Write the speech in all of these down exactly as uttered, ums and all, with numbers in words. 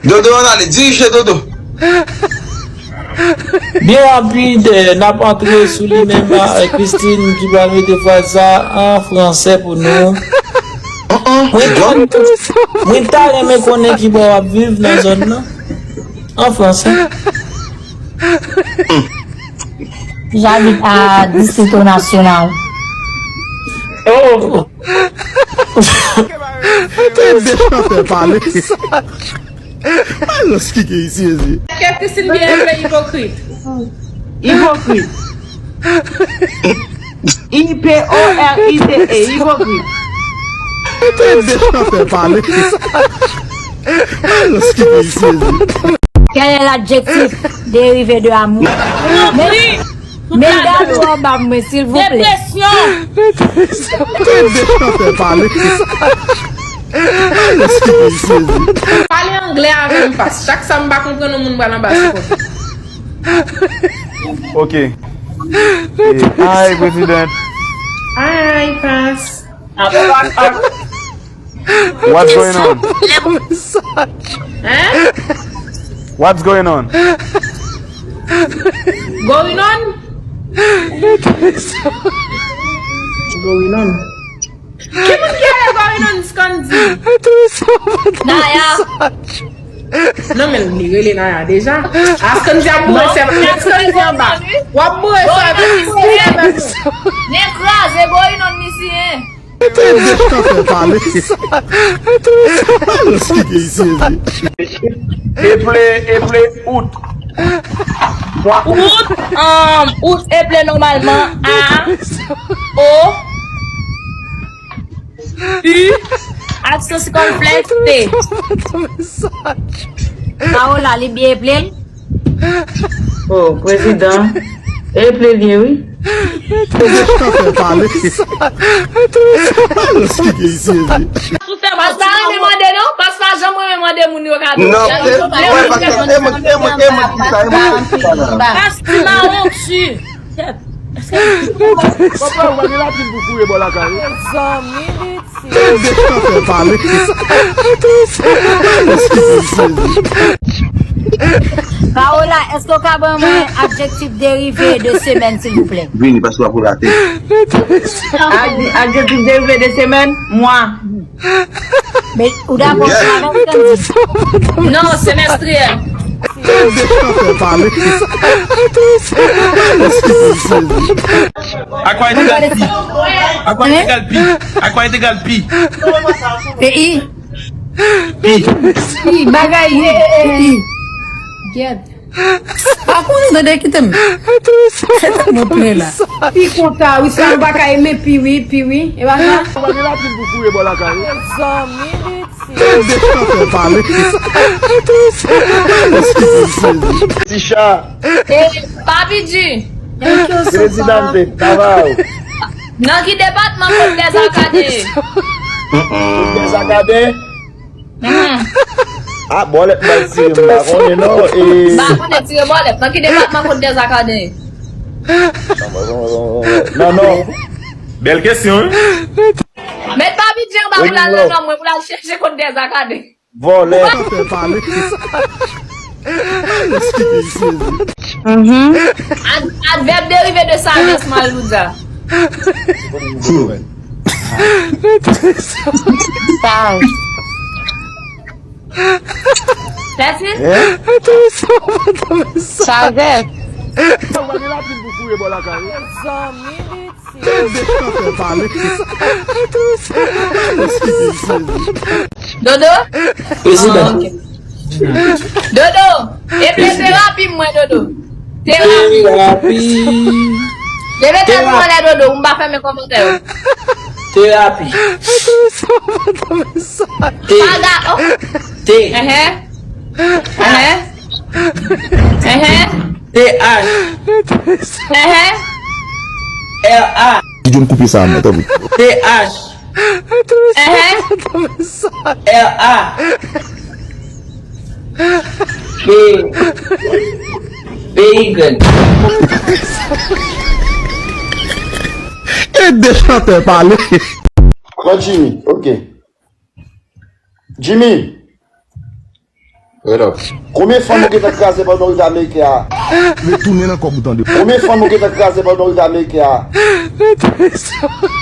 Dodo, ann ale, dirije, Dodo. Byen rapid, eh, n ap antre sou li menm, eh, Christine, ki pral mete fraz sa an fransè pou nou. Mwen ta, mwen ta renmen konnen ki bò w ap viv nan zòn nan. An fransè. J'habite à Distrito Nacional. Oh! Mete de chantè pale. Alòs ki gen isi, isi. Kèk Christine byen enpe ipokrit. Ipokrit. I P O R I T E, ipokrit. Mete de chantè pale. Alòs ki gen isi, isi. Quel est l'adjectif dérivé de amour? Men, men gade anba mwen, silvouplè. Depresyon. Mete de chantè pale. Alòs ki gen isi, isi. Pale anglè avè m, Pas. Chak sa m pa konprann yon moun pral anba sou kont. Ok. Eh, hi, President. Hi, Pas. What's going on? Hein? What's going on? Going on? Going on. Ki moun ki rele going on, Scandy? Naya. Non, men li rele Naya deja. Askann di ap boure sèm. Askann di anba. W ap boure sèm. Nen kraze, going on, misye. Mete de chantè pale. Alòs ki gen isi, isi. Eple, eple, out. Mwa out. Out, um, out eple nòmalman A, O, U, aksan sikonflèks, T. Paola, li byen eple l? Oh, prezidan. Eple l ye, wi. Mete chantè pale. Alòs ki gen isi, isi. Pas pa renmen mande non, Pas pa janm renmen mande moun yo kado. Non, e, e mwen pa ka, e mwen, e mwen, e mwen ki sa, e mwen ki sa la. Pas ti mawon ki. Papa, ou pa gen lapin pou foure bò lakay ou. Zanmi li ti. Mete chantè pale. Paola, èske w ka ban mwen adjektif derive de semèn, silvouplè? Vini, paske w ap rate. Ad-, adjektif derive de semèn, mwa. Men, ou dakò avè m, Scandy? Non, semestriyèl. Mete chantè pale. Alòs ki gen isi, isi. A kwa est égal pi. A kwa est égal pi. A kwa est égal pi. E i. Pi. Pi, bagay i. I. Gyèt. Pa konnen, tande, kite m. Se tèlman plen la. Pi kontan, wi, sa nou pa ka renmen pi, wi, pi, wi. E pa sa? Ou pa gen lapin pou foure bò lakay ou. Zanmi li ti. Mete chantè pale. Alòs ki gen isi, isi. Ti cha. E, Papi G. Presidente, travay. Nan ki depatman Côte des Arcadins? Côte des Arcadins? Mhm. A, bòlèt m al tire, m pa konnen non. E, m pa konnen tire bòlèt. Nan ki depatman Côte des Arcadins? Non, non. Bèl kesyon, wi. Met Papi G anba pou l al nan nòm mwen, pou l al chèche Côte des Arcadins. Vòlè. Chantè pale. Alòs ki gen isi, isi. Mhm. Ad-, advèb derive de sajès, Malouda. Saj. Tèt li? Sajès. Ou pa gen lapin pou foure bò lakay ou. Zanmi li ti. Mete chantè pale. Alòs ki gen isi, isi. Dodo? Prezidan. Ah, ok. Dodo, eple terapi mwen, Dodo. Terapi. Terapi. Leve tèt ou anlè, Dodo, ou m pa fèmen kòmantè yo. Terapi. Te. Paga, oh. Te. Ehe. Ehe. Ehe. T H. Ehe. R A. Di John koupe sa, non, tanpri. T H. Ehe. R A. P. P Y. E de chantè pale. Pran Jimmy, ok. Jimmy. Red up. Konbyen fanm ou gentan kraze pandan w rive Ameriken an? Retounen nan kòb ou tande. Konbyen fanm ou gentan kraze pandan w rive Ameriken an?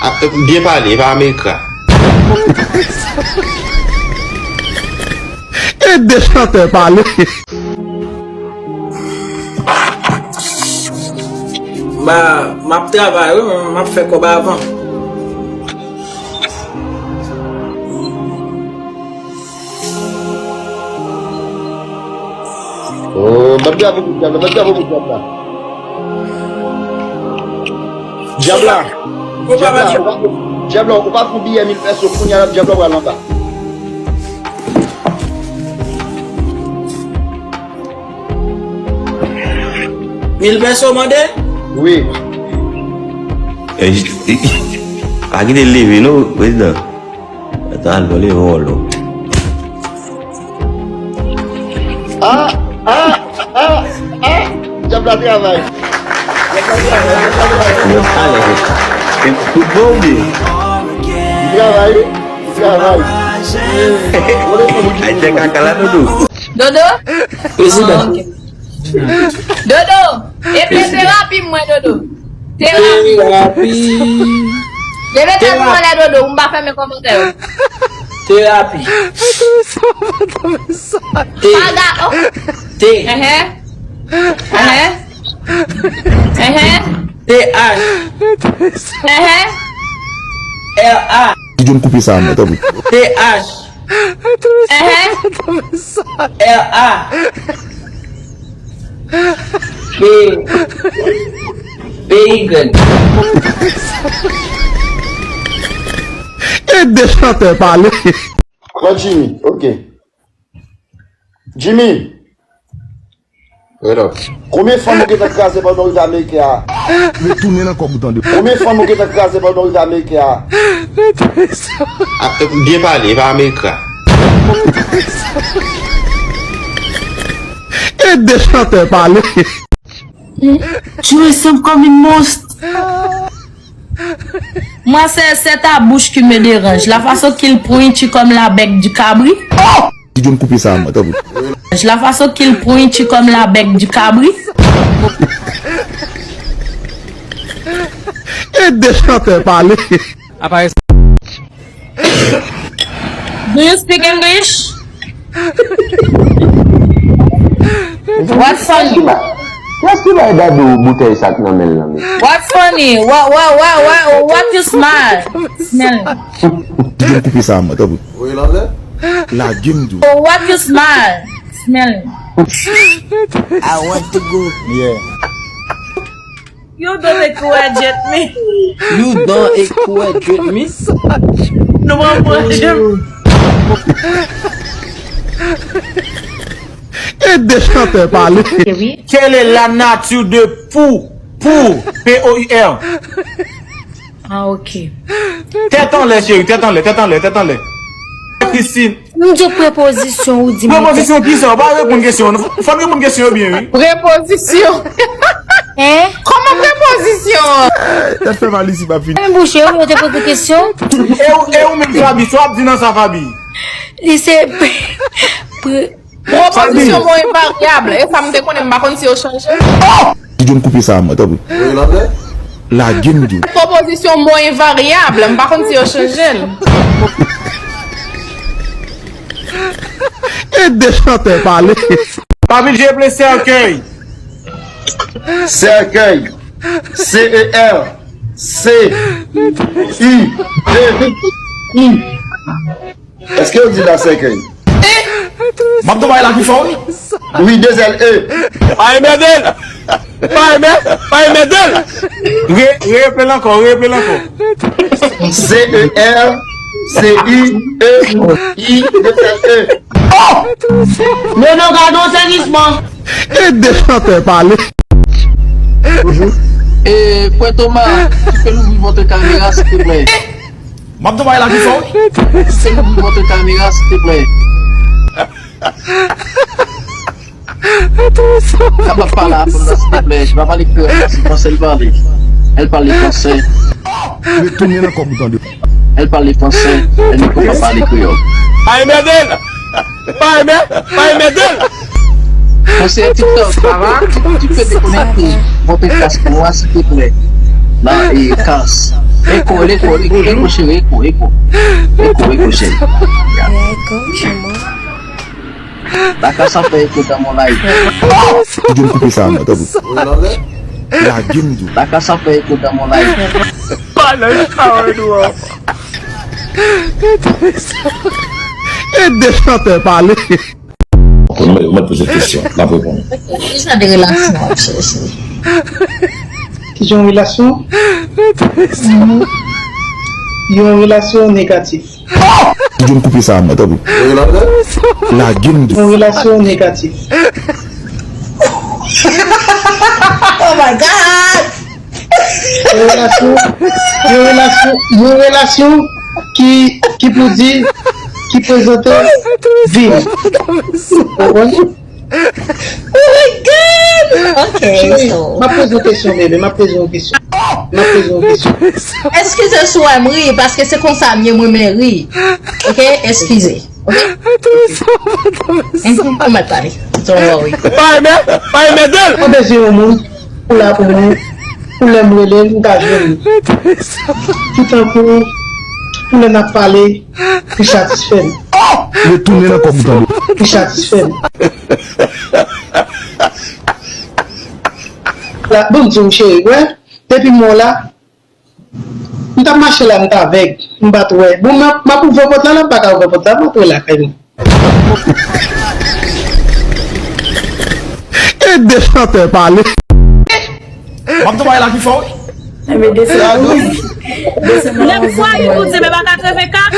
Ah, byen pale, e pa Ameriken. Ede chantè pale. Ba, m ap travay wi, m ap fè kòb avan. Oh, bat bravo pou dyab la, bat bravo pou dyab la. Dyab la, dyab la, ou pa, dyab la, ou pa fon biyè mil pèso kounye a, dyab la pral anba. Mil pèso mande? Wi. Eh, pa kite l leve non, prezidan. Ata al vole vòlò. Ah, ah, ah, ah. Dyab la travay. Dyab la travay, dyab la travay. Yo, ale. Tout bon, oubyen? Li travay, wi. Li travay. Ay, te kaka la, Dodo. Dodo? Prezidan. Ah, ok. Dodo, epi terapi mwen, Dodo. Terapi. Terapi. Leve tèt ou anlè, Dodo, ou m pa fèmen kòmantè yo. Terapi. T. Paga, oh. T. Ehe. Ehe. Ehe. T H. Ehe. R A. Ti John koupe sa, mwen, tanpri. T H. Ehe. R A. P. P Y. Ede chantè pale. Pran Jimmy, ok. Jimmy. Red up. Konbyen fanm ou gentan kraze pandan w rive Ameriken an? Retounen nan kòb ou tande. Konbyen fanm ou gentan kraze pandan w rive Ameriken an? Ah, byen pale, e pa Ameriken. Ede chantè pale. Tu ressembles comme une monstre. Moi, c'est, c'est ta bouche qui me dérange. La façon qu'il pointe comme la bec du cabri. Oh! Ti John koupe sa, mwen, tanpri. La façon qu'il pointe comme la bec du cabri. Ede chantè pale. Apa Do you speak English? What's funny? Kiyès ki bay Dadou boutèy sa k nan men l lan, mesye? What's funny? What, what, what, what, what you smile? Smell. Ti John koupe sa, mwen, tanpri. Voye l anlè. Lage m di w. What you smile? Smell. I want to go. Yeah. You don't encourage me. You don't encourage me. Nou pa ankouraje m. Ede chantè pale. Quelle est la nature de pour, pour, P O U R? Ah, ok. Tèt anlè, cheri, tèt anlè, tèt anlè, tèt anlè. Christine. M di w prepozisyon ou di m. Prepozisyon ki sa? Ou pa reponn kesyon an. Fò n reponn kesyon yo byen, wi. Prepozisyon. Hein? Kòman prepozisyon? Tèt fè mal isi, pa fini. Men bouche, ou te poze kesyon. E ou, e ou menm, Fabi, sa w ap di nan sa, Fabi? Li se pre- Pwopozisyon mo envaryab. E sa m te konnen, m pa konn si yo chanje. Oh! Ti John koupe sa, mwen, tanpri. Voye l anlè. Lage m di w. Pwopozisyon mo envaryab, m pa konn si yo chanje l. Ede chantè pale. Pa bliye eple sèkèy. Sèkèy. C E R C I E I. Èske yo di la sèkèy? M ap tou bay la pi fò, wi. Wi, de zèl E. Pa enmède l. Pa enmè-, pa enmède l. Re-, reple l ankò, reple l ankò. C E R C I E I, de zèl E. Oh! Nono, gade yon sèvisman. Ede chantè pale. Bonjou. E, Frè Toma, ki fè louvri vòt kamera, silvouplè? M ap tou bay la pi fò, wi. Se louvri vòt kamera, silvouplè. Sa p ap pale a fanm nan, silvouplè. Li pa pale kreyòl, se fransè l pale. Elle parle français. Retounen nan kòb ou tande. Elle parle français, elle ne peut pas parler créole. Ay, mède l! Pa renmen, pa renmen de l. Konseye TikTok, ça va? Tu, tu peux déconnecter mon podcast pour moi, s'il te plaît? Non, et Kans. Eko, eko, eko, eko, chéri, eko, eko. Eko, eko, chéri. Eko, chez moi. La Kans ap fè eko dans mon live. Ou jwenn koupe sa, mwen, tanpri. Lage m di w. La Kans ap fè eko dans mon live. Balance power duo. E de chantè pale. Ou mèt, ou mèt poze kesyon, l ap reponn. Ki jan de relasyon w ap chèche? Ki jan relasyon? Yon relasyon negatif. Ou jwenn koupe sa, mwen, tanpri. Lage m di w. Yon relasyon negatif. Oh my God! Yon relasyon, yon relasyon, yon relasyon ki, ki pou di, ki prezante vi m. Ou konprann? Oh my God! Ok, cheri, so. M ap poze yon kesyon, bebe, m ap poze yon kesyon. M ap poze yon kesyon. Eskize si w wè m ri, paske se konsa m ye, mwen renmen ri. Ok? Eskize. Ok? Mhm, ou mèt pale. Don't worry. Pa renmen, pa renmen de l. Mwen bezwen yon moun pou la pou mwen, pou lè m rele l, m ka jwenn li. Ki tankou, pou lè n ap pale, li satisfè m. Retounen nan kò m, tande. Li satisfè m. La, bon, di m, cheri, wè, depi m wè w la, m t ap mache la, m t avèg, m pa t wè. Bon, m ap, m ap ouvè pòt la, la, m pa ka ouvè pòt la, m antre lakay mwen. E de chantè pale. M ap travay la pi fò, wi. Enben, desann nan onz. Desann nan onz. Nèg fwa uit, ou di men pa katrevenkat.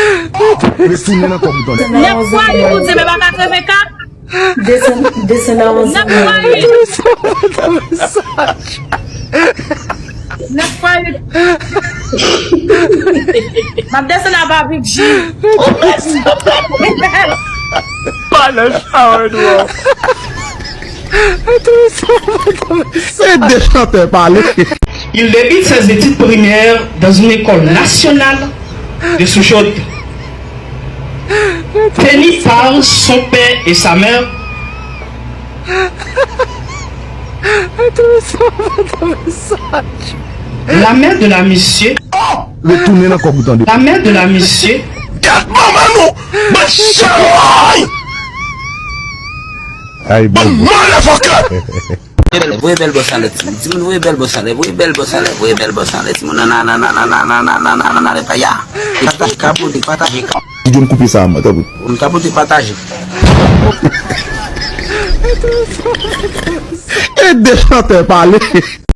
Retounen nan kò m, tande. Nèg fwa uit, ou di men pa katrevenkat. Desann, desann nan onz. Nèg fwa uit. Nèg fwa uit. M ap desann a pa Big G. Balance power duo. E de chantè pale. Il débute ses études primaires dans une école nationale de Souchod, tenue par son père et sa mère. La mère de la monsieur. Retounen nan kò m, tande. La mère de la monsieur. Gad manman nou! Bann chalay! Ay, bon. Bann motherfucker! Voye bèl bòs anlè, timoun. Timoun, voye bèl bòs anlè, voye bèl bòs anlè, voye bèl bòs anlè, timoun. Nananana, nananana, nananana, pa ya. Pataje, tapote, pataje. Ou jwenn koupe sa, mwen, tanpri. Tapote, pataje. E de chantè pale.